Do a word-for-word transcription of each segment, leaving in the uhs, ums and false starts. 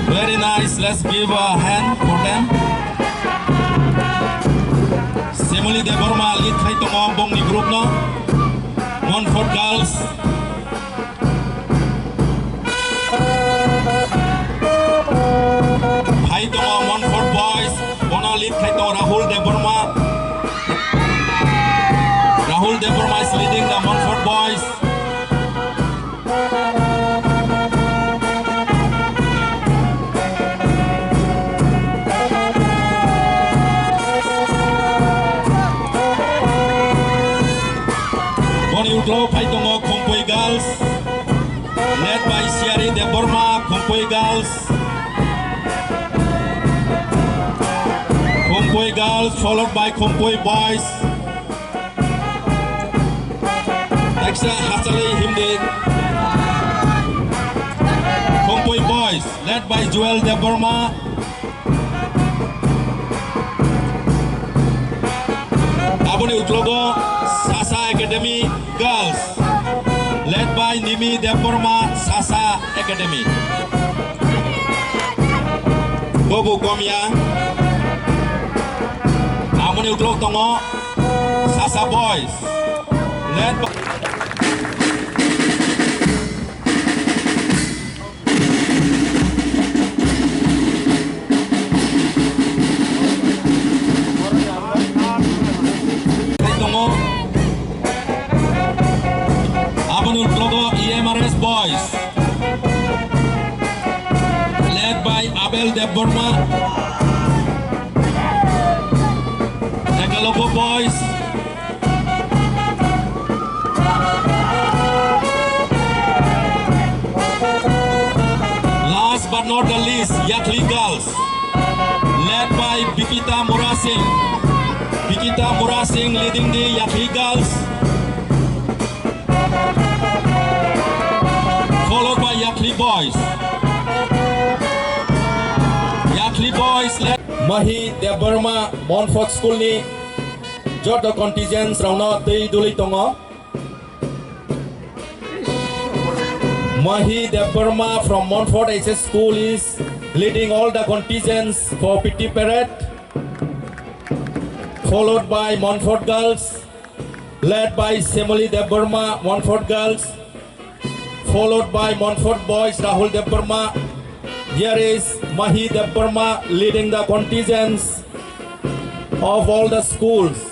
Very nice, let's give a hand for them. Semoli Debbarma lead khai tongo bongni group no. Monfort Girls. Phai tongo Monfort Boys, bono lead khai tongo Rahul Debbarma. Rahul Debbarma is leading the Monfort Boys. Boni ulo phai tongo Khompui Girls, led by Siari Debbarma, Khompui Girls. Khompui Girls, followed by Khompui Boys. Taksa hachali himdi. Khompui Boys, led by Joel Debbarma. Aboni uklogo Sasa Academy Girls, led by Nimi Debbarma, Sasa Academy. Bobo Komya. Aboni uklok tongo Sasa Boys, led by tongo. Aboni uklogo E M R S Boys, led by Abel Debbarma. Ekalobo Boys. Last but not the least, Yakhli Girls, led by Bikita Murasing. Bikita Murasing leading the Yakhli Girls, followed by Yakhli Boys. Yakhli Boys led Mahi Debbarma, Monfort School ni joto contingents rokno twi duli tongo. Mahi Debbarma from Monfort H S School is leading all the contingents for P T parade, followed by Monfort Girls, led by Semoli Debbarma, Monfort Girls, followed by Monfort Boys, Rahul Debbarma. Here is Mahi Debbarma leading the contingents of all the schools.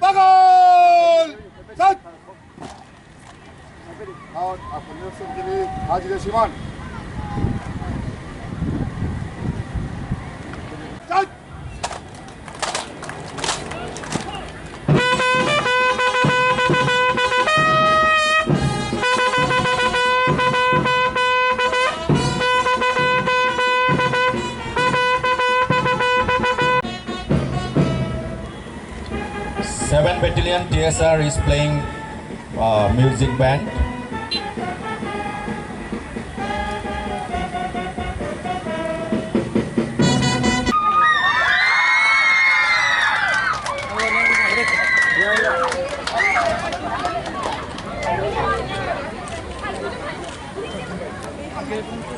Bagol! Sat! Out, Apunyo Sumkini, Hajire Siman. Sat! Seven Battalion T S R is playing, uh, music band.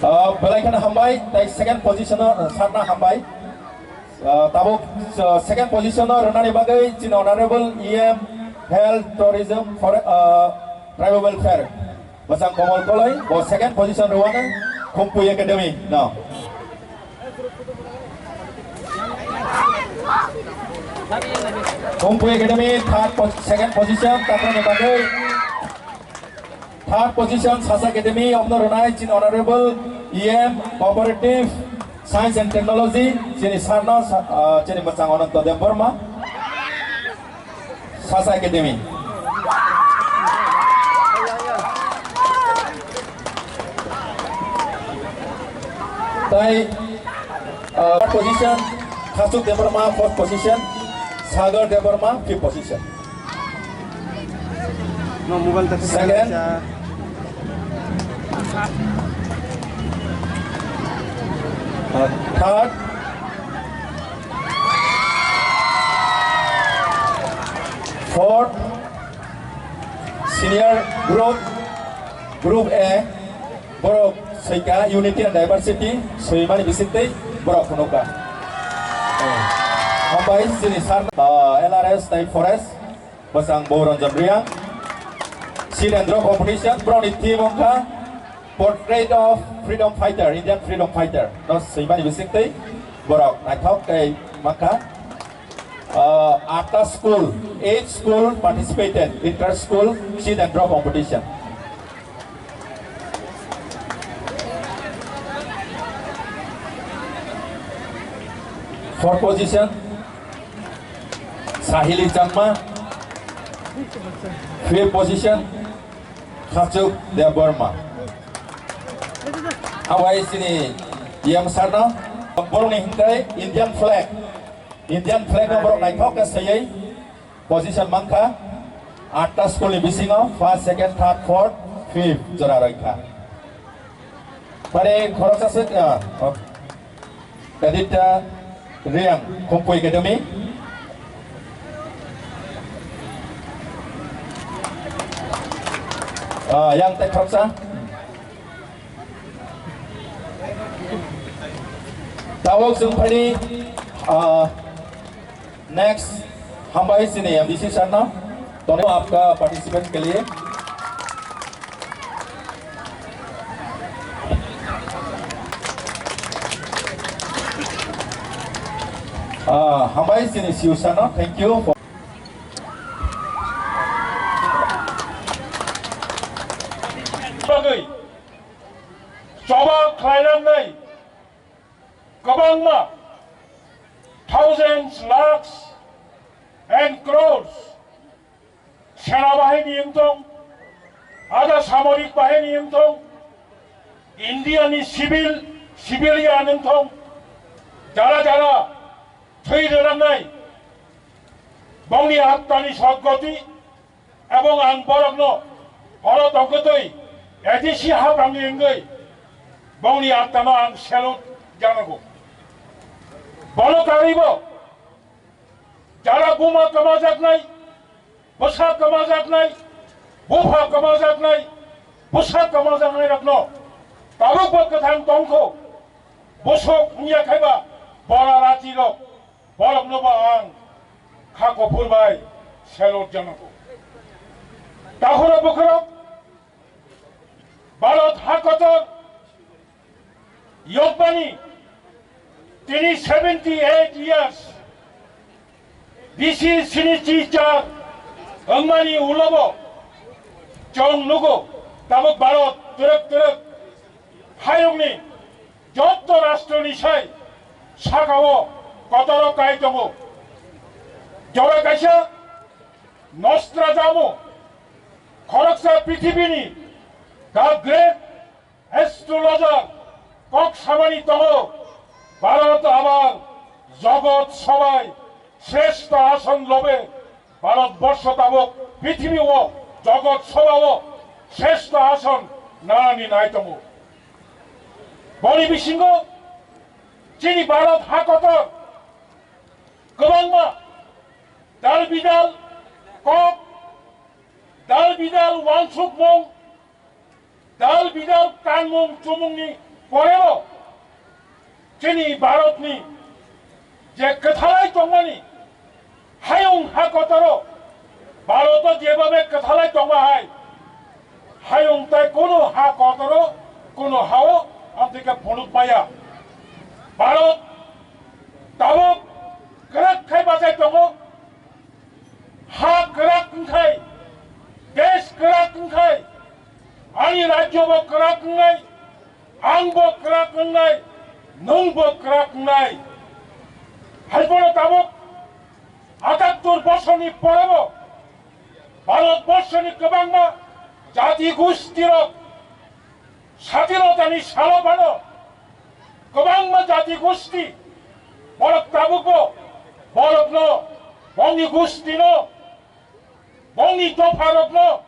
Uh, belai kheno hambai, tai second position o, uh, sarna hambai. Uh, tabuk, uh, second position o rwnani bagwi chini honorable E M Health, Tourism, for, uh, Tribal Welfare. Bwsang Komol Koloi, bo second position rwano Khumpui Academy no. Khumpui Academy third pos-, second position, taprani bagwi. Third position, Sasa Academy of the Ranai, chini Honorable E M Cooperative Science and Technology, chini Sarna, sa-, ah, chini Mwchang Ananta Debbarma, Sasa Academy. Tai, ah, third position, Khachuk Debbarma, fourth position, Sagar Debbarma, fifth position. No, mobile ta second. Uh, third. Fourth. Senior group, group A. Borok soika unity and diversity, soimani bisingtwi borok phunukha. Hambai chini sir, uh, L R S tai forest, bwsang bo Ranjan Reang. Seed and draw competition, borokni theme wngkha Portrait of Freedom Fighter, Indian Freedom Fighter. No soimani bisingtwi borok naithok tei mankha. Uh, atta school, eight school participated inter school seed and draw competition. Fourth position, Sahili Changma. Fifth position, Khachuk Debbarma. Awai sini yang sarno, borokni hingkai Indian flag. Indian flag no borok naithok khe saiwi position mankha. Atta school ni bisingo first, second, third, fourth, fifth jora roikha. Pare khoroksa se, ah, oh. Kadita Reang Khumpu Academy. Ah, yang tei khoroksa. Tabuk chwng phani, ah, next, hambai chini M D C sir no, tono apka participant ke liye. Ah, hambai chini C U sir no, thank you for bagwi choba khlainani kwbangma thousands, lakhs and crores sena bahini wngthong, ada samorik bahini wngthong, India ni civil, civilian wngthong, jara jara thwi rwnai, bongni attani sodgoti, ebong ang borokno oro tongkotwi A D C hapangni wngwi bongni attano ang salute janago. Bono karwibo jara buma kwmajaknai, bwsa kwmajaknai, bupha kwmajaknai, bwsa kwmajaknairokno tabukbo kwthang tongkho, bwswk wngya khaiba bora rachirok. Boroknobo ang kha kuphur bai salute janago. Takhura bwkhwrok, Bharat ha kotor yokbani tini seventy eight years bisi sinichi char wngmani ulobo chwng nugo tabuk Bharat twrwk twrwk hayungni jotto rashtroni sai sakao kotoro kai tongo. Jora kaisa Nostradamus, khoroksa prithibini the great astrologer, kok samani tongo, Bharat abar jogot sobai shrestho ason lobe, Bharat borsho tabuk prithibi o jogot soba o shrestho ason nanani nai tongo. Boni bisingo chini Bharat hakotor kwbangma dal bidal kok, dal bidal wansukmung, dal bidal kanmung chumungni poreo chini Bharatni je kwthalai tongmani hayung ha kotoro, Bharat o jebabe kwthalai tongma hai, hayung tai kunu ha kotoro, kunu hao amtike phunuk maya. Bharat tabuk kwrak khai bachai tongo, ha kwrak wngkhai, desh kwrak wngkhai, Ani rajyo bo kwrak wngnai, ang bo kwrak wngnai, nwng bo kwrak wngnai. Hai phano tabuk atattur bosorni porebo Bharat borsoni kwbangma jati gustirok sadinotani salo phano kwbangma jati gusti borok tabukbo borokno, bongni gustino, bongni dopharokno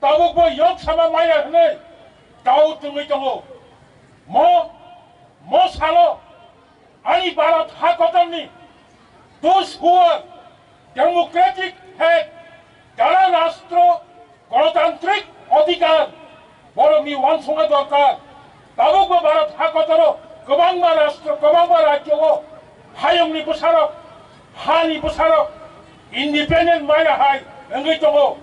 tabukbo yok sama maya hwnwi tau tongwi tongo. Mo, mo salo ani Bharat hakotorni those who are democratic faith, jara rastro, gonotantrik odhikar, borokni uansukna dorkar. Tabukbo Bharat hakotoro kwbangma rastro, kwbangma rajyo o hayungni bwsarok, hani bwsarok independent maya hai wngwi tongo.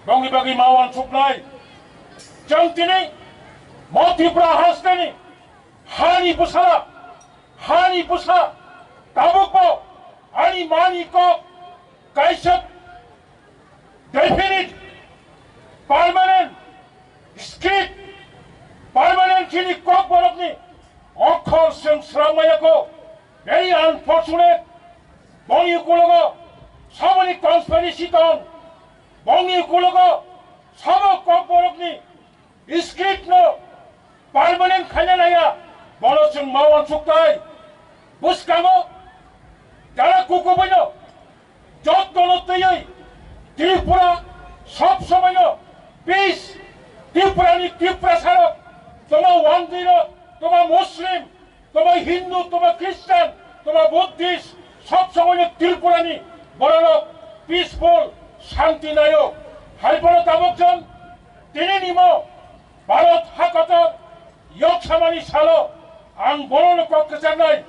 Bongni bagwi ma uansuknai. Chwng tini mo Tripura hasteni hani bwsala, hani bwsa tabukbo ani mani kok kaisa definite, permanent script, permanent chini kok borokni okhor chwng srammayako. Very unfortunate. Bongni ukulogo samani conspiracy tong. Bongni ukulogo samo kok borokni script no permanent khaina naya, bono chwng ma uansuktai. Bwskango jara kukubuino jottono twiwi Tripura sob somoino peace, Tripurani Tiprasarok, toma Wangdwirok, toma Muslim, toma Hindu, toma Christian, toma Buddhist, sob somoino Tripurani bororok peaceful, shanti nayo. Hai phano tabuk chwng tini nimo Bharat hakotor yok samani salo ang bono kok kwcharnai.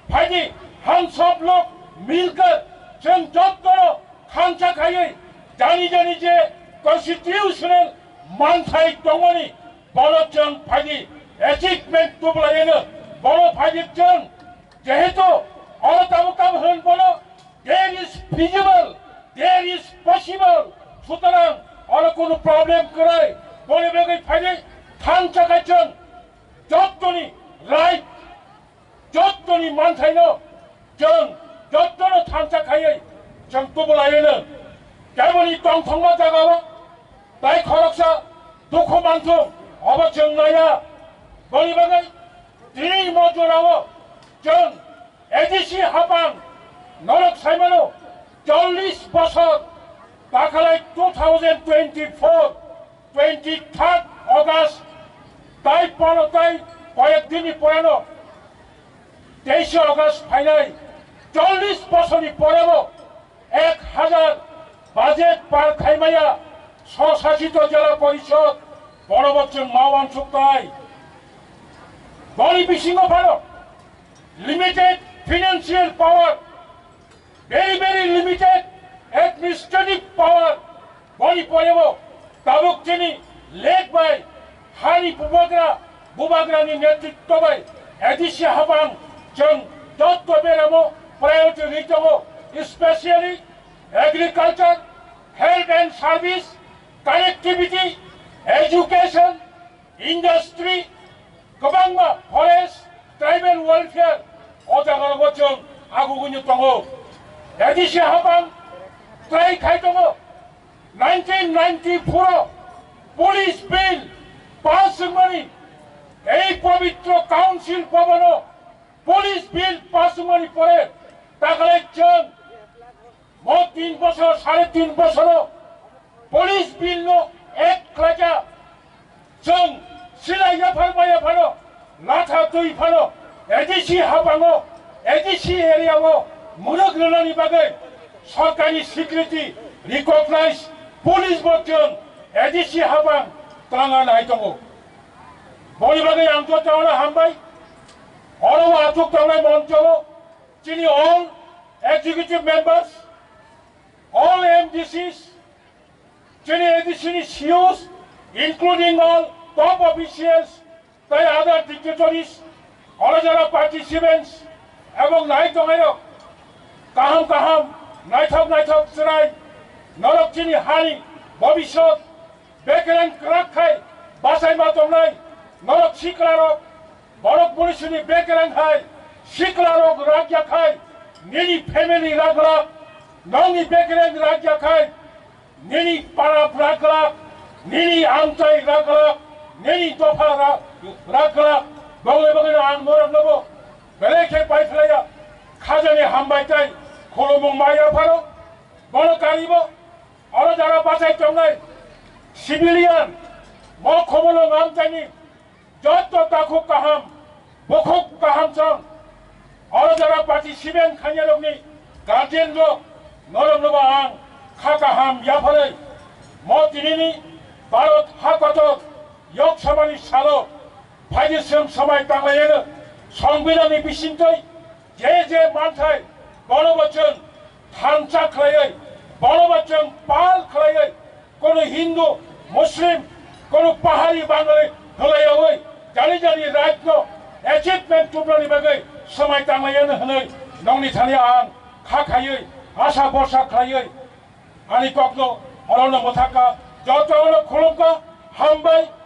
Phaidi, hum sab log milkar, chwng jotto thansa khaiwi jani jani je constitutional manthai tongmani, bono chwng phaidi achievement tubulaino. Bono phaidi chwng jehetu oro tabuk tabuk hwn bono, there is feasible, there is possible. Sutorang oro kunu problem kwrwi. Boni bagwi phaidi thansa khai chwng jottoni right, jottoni manthaino chwng jottono thansa khaiwi chwng tubulaino. Keboni tongthokma jagao tai khoroksa dukhu manthung, obo chwng naya. Boni bagwi tini mo jorao chwng A D C hapang norok saimano chollish bosor, dakhalai two thousand twenty-four, twenty-third August, tai pono tai koyek dinni poreno teishe August phainai, chollish bosorni porebo ek hajar budget par khaimaya swsasito jela porishod, bono bo chwng ma uansuktai. Boni bisingo phano limited financial power, very, very limited administrative power. Boni porebo tabuk chini lek bai hani bubagra, bubagrani netritto bai A D C hapang chwng jotto beramo priority rwi tongo, especially agriculture, health and service, connectivity, education, industry, kwbangma forest, tribal welfare, o jagao chwng agugwino tongo. A D C hapang try khai tongo. Nineteen ninety-four o police bill pass wngmani, ei pabitro council bhabono police bill pass wngmani pore takhalai chwng mo tin bosor, sare tin bosoro police bill no act khlaikha. Chwng silai yaphar ma yapharo latha twi phano A D C hapango, A D C area o mwrwk rwnani bagwi sorkarni security recognize police bo chwng A D C hapang twlangna nai tongo. Boni bagwi ang jotono hambai. Oro o achuk tongnai moncho o chini all executive members, all M D Cs, chini A D C ni C Os, including all top officials, tai other dignitaries, all jara participants, ebong nai tongnai rok, kaham kaham, naithok naithok chwrai, norok chini hani bobisot, bekereng kwrak khai, Bachai ma tongnai norok siklarok, borok bonisini bekereng hai siklarok rakya khai, nini family raglak, nongni bekereng rakya khai, nini para raglak, nini amchai raglak, nini dopha ra-, raglak, bongni bagwino ang noroknobo belai khe pai phlaiya, khajani hambai tei khulumung maya pharo, bono karibo, oro jara bachai tongnai civilian, mo khumulwng amchaini, Joto takhuk kaham, bukhuk kaham chwng. Oro jora participant khainai rokni guardian rok, norok nobo ang kha kaham yapharwi mo tinini Bharat ha kotor Lok Sabhani salo phaidi chwng swmai tanglaiyano Songbidanni bisingtwi je je manthai bono bo chwng thansa khlaiwi, bono bo chwng pal khlaiwi, kono Hindu, Muslim, kono Pahari, Bangali hwlaiyawi jani jani right no achievement tubunani bagwi swmai tanglaiyano hwnwi nongni thani ang kha khaiwi, asa bhorsa khlaiwi ani kokno orono mwthakha, jotono khulumkha, hambai.